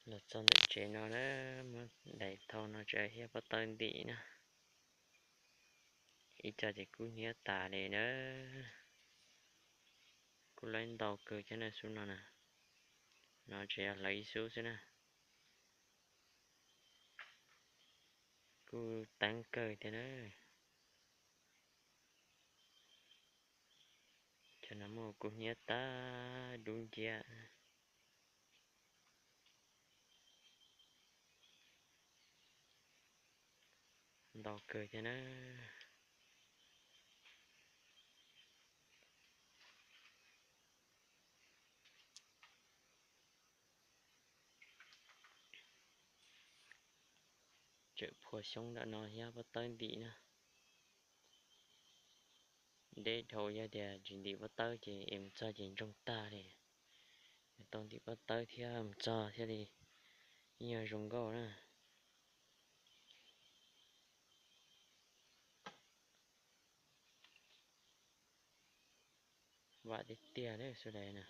Los txog ntawm tsev no na, muab daim thau no tso thiab pob tawb ntim na. Ib co ces kub hnyiab tas li na. Kub laib ntau kawg thiab na xub no na. No tseem yog hlawv ib xub xwb na. Kuj teeb kawg thiab na. Cov no muaj kub hnyiab tag dub nciab. Ntau kawg thiab na. Tseem phua xyoob ntawm no thiab pob tawb ntim na. Deb dhau, yog tias tsis ntim pob tawb ces es mus txog ces ntsoog tag li. Tau ntim pob tawb thiab mus txog thiaj li ib nyuag zoo nkauj na. Vam tiag tiag li xwb na.